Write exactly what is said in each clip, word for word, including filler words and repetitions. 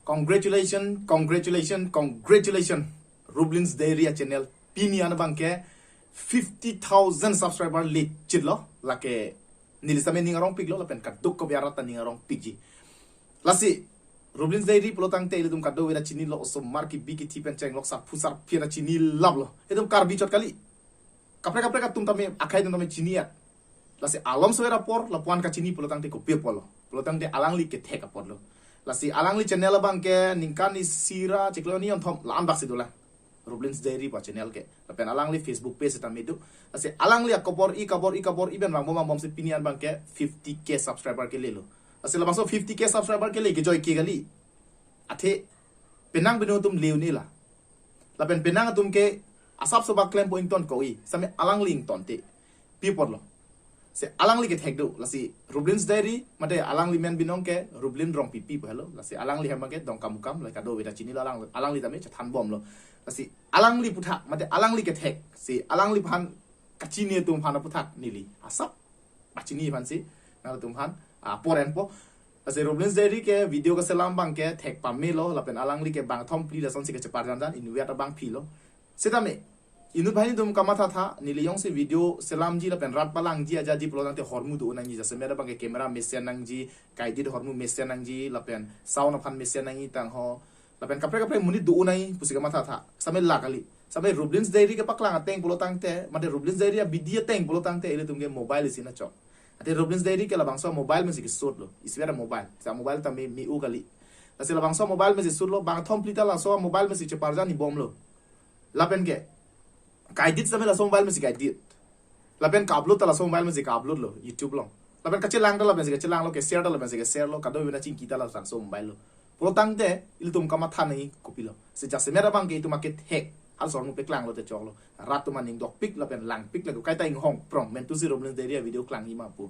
Congratulations, congratulations, congratulations. Rublin's Diary a-channel pini an abangke fifty thousand subscriber le chitlo, lake neli sitame ning arongpiklo, lapen kadokave arat ta ning arongpikji. Lasi Rublin's Diary pulo tangte ilitum kadokave ta chinilo, osomar kebi kethe pen chenglok sarpo sarpi ta chinilaplo. Itum Karbi chot kali. Kaprek kaprek atum tame, akhei atum tame chini-et. Lasi alom sover apor, lapu-an kachini pulo tangte kopi apotlo. Pulo tangte alangli kethek apotlo. Lasi alangli channel abangke ningkan isi ra chiklo hini hini thom la-an bak si dolang. Rublin's Diary pu a-channel ke. Lapen alangli Facebook page sitame do. Lasi alangli akabor-i kabor-i kabor-i pen vangbom vangbomsi pini an abangke fifty K subscriber kelelo. Lasi labangso fifty K subscriber kele kejoi ke kali. Athe penang binu atum le un-e la. Lapen penang atum ke asapso bak klempo ington ko-i, sitame alangli ingtonte. Pi apotlo? Si alangli kethek do, lasi Rublin's Diary, mate alangli men binong ke Rublin Rongpipi pu helo, lasi alangli hem abangke Dongkamukam, lake kadokave ta chinilo alang, alangli tame chethanbomlo. Lasi alangli aputhak, mate alangli kethek, si alangliphan kachini atum aphan aputhak neli asap pachini aphansi nangtum aphan, ah, apor enpo. Lasi Rublin's Diary ke video keselam abangke thek pamelo, lapen alangli ke bangthom phli lasonsi kacheparjan jan inutvet abang philo. Sitame inut banghini atum kamathatha, neli jongsi video selamji lapen rat palangji ajatji pulo tangte hormu do nangji, jasemet abangke camera mesen nangji, kaidit hormu mesen nangji, lapen sound aphan mesen nangji tangho, lapen kaprek kaprek monit do nangji pusi kamathatha. Sitame la kali. Sitame Rublin's Diary kepaklang ateng pulo tangte, mate Rublin's Diary abidi ateng pulo tangte ilitum ke mobile isi nangchok. Athe Rublin's Diary ke labangso mobile mesi keshoot lo. Isi ada mobile. Sa mobile tame me-o kali. Lasi labangso mobile mesi shoot lo, bangthom phli ta laso mobile mesi cheparjan ibomlo. Lapen ke kaidit tame laso mobile mesi kaidit. Lapen ka-upload ta laso mobile mesi ka-upload lo YouTube along. Lapen kachelang ta lapensi kachelanglo, ke-share ta lapensi ke-share lo, kadokave ta chingki ta laso mobile lo. Pulo tangte ilitum kamatha nangji kopilo? Si jasemet abangke itum akethek, halaso ahormu paklanglo te choklo. Rat atum aning dokpik lapen langpik, lake kaita inghong prong, mentusi Rublin's Diary avideo klangji ma pu.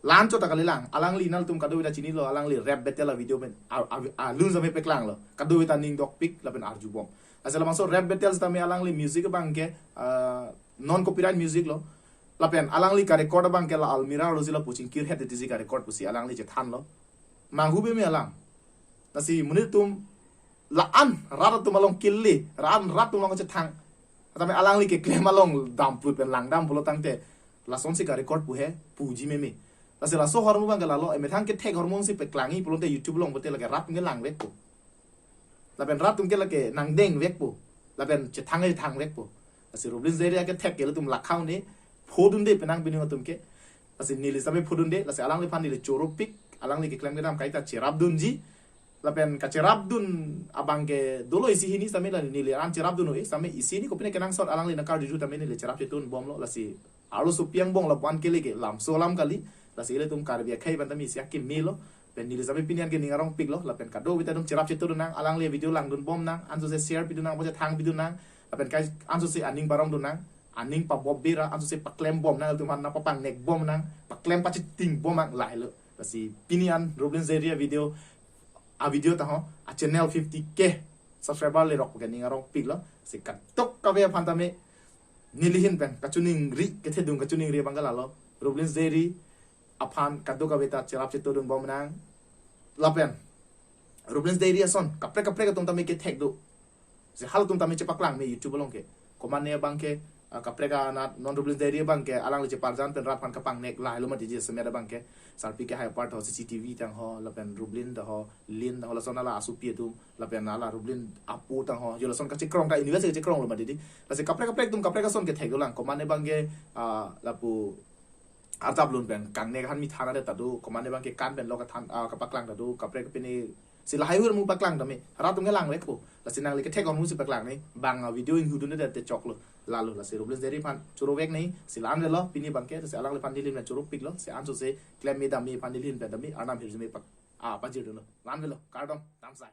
La-an chot ta kalilang, alangli nangtum kadokave ta chinilo, alangli rap battle avideo men, a, a, alun tame paklanglo. Kadokave ta ning dokpik lapen arjubom. Lasi labangso rap battle sitame alangli music abangke, ah, non copyright music lo. Lapen alangli ka-record abangke la Almira arlo si lapu chingkir het tiji ka-record pusi alangli chethanlo. Manghu beme alam. Lasi monit atum la-an rat atum along kele, la-an rat atum along chethang. Tame alangli keklem along damplut pen langdam pulo tangte lasonsi ka-record pu he, puji meme. Lasi laso ahormu abangke lalo, emethang kethek ahormu si paklangji pulote YouTube along pulote lake rat nge langvekpo. Lapen rat atum ke lake nangdengvekpo. Lapen chethang chethangvekpo. Lasi Rublin's Diary akethek ke ilitum lakha un-e, phodunde penang binu atum ke. Lasi neli sitame phodunde, lasi alangliphan neli choropik, alangli keklem kedam kaita cherapdunji. Lapen kacherapdun abangke dolo isi hini sitame la neli an cherapdun un-e, sitame isi hini kopine kenangsot alangli nangkarjuju tame neli cherap chetun bomlo, lasi arloso pi angbong lapu-an kele ke lamso alam kali. Lasi ilitum Karbi akhei pen tame isi akemelo. Pen neli sitame pini an ke ning arongpiklo. Lapen kadokave ta itum cherap chetun nang, alangli video langdun bom nang, ansose share pidun nang, boja thang pidun nang. Lapen kai ansose aning parongdun nang, aning pabop bera, ansose paklem bom nang, ilitum aphan nangpapangnek bom nang, paklem pachiting bom nang, lahelo. Lasi pini an Rublin's Diary avideo, avideo tangho, a-channel fifty K subscriber lerok ke ning arongpiklo. Si kadokave aphan tame neli ahin pen kachiningri, kethedung kachiningri abangke lalo, Rublin's Diary aphan kadokave ta cherap chetun bom nang. Lapen Rublin's Diary ason kaprek kaprek atum tame kethek do. Si halatum tame chepaklang me YouTube along ke. Komane abangke, ah, kaprek anat non Rublin's Diary abangke alangli cheparjan pen rat aphan kapangnek lahelo mati ji, jasemet abangke sarpi kehai apar tho, C C T V tangho, lapen Rublin tangho, Lin tangho, lason ala asopi atum, lapen ala Rublin apo tangho, jo lason kachekrong, ka-invest kachekronglo mati di. Lasi kaprek kaprek atum kaprek ason kethek dolang. Komane abangke, ah, lapu artap lun pen kangnek aphan mi than adet ta do, komane abangke kan pen lo kathan, ah, kapaklang ta do, kaprek pini si lahai ahormu paklang tame rat atum ke langvekpo. Lasi nangli kethek ahormu si paklang nangji, bang avideo inghudunde te choklo. Lalo, lasi Rublin's Diary aphan chorovek nangji, si la-an avelo pini abangke, si alangliphan neli ahin pen choropiklo, si ansose klem me dam me aphan neli ahin pen tame arnam hirjume pak, ah, pajirdunlo. La-an avelo, kardom, damsai.